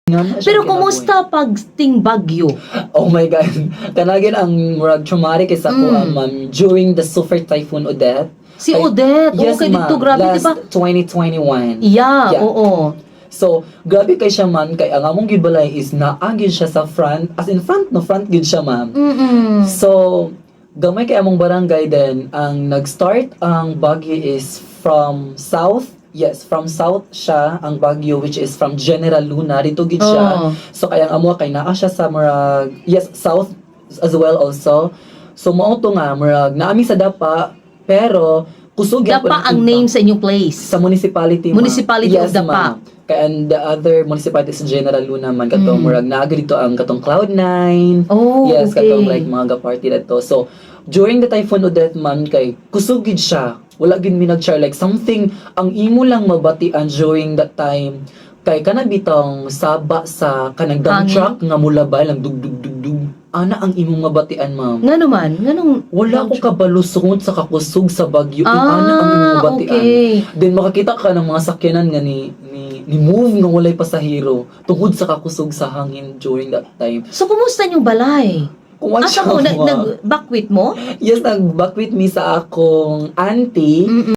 Nga na siya Pero kinabuhi. Kumusta pag ting bagyo? Oh my God. Kanagin ang murag traumatic sa ako, ma'am, during the Super Typhoon Odette. Si Ay, Odette, yes, okay dito, ma'am. grabe, last di ba? 2021. Yeah, oo. So, grabe kay siya, man, kay ang among gyud balay is naagin siya sa front, as in front no front gyud siya, ma'am. So, gamay kay among barangay then ang nag-start ang bagyo is from south. Yes, from south siya ang bagyo, which is from General Luna dito gid siya. So kaya ang amo kay naa siya sa murag, yes, south as well also. So mao to nga murag naami sa Dapa, pero kusog gyapon Dapa ang impact. Name sa inyong place. Sa municipality, ma'am. Municipality Yes, of Dapa. Ma'am. Kaya and the other municipality sa General Luna man katong murag naa dito ang katong Cloud9. Yes, katong like mga ga-party dito. So during the Typhoon Odette, man, kay kusog gid siya. Wala gid mi nag like something. Ang imo lang mabatian during that time kay kana bitong saba sa kanang dump Hangin. Truck nga mulabay lang, dug dug dug dug. Ana ang imong mabatian, ma'am. Nga naman, nganong Wala ko kabalo sungod sa kakusog sa bagyo. Ana ang imong mabatian. Then makakita ka ng mga sakyanan nga ni move nga walay pasahero tungod sa kakusog sa hangin during that time. So kumusta inyong balay? Kung ano Asa siya ko nag mga- nag-bakwit mo? Yes, nag-back with me sa akong auntie.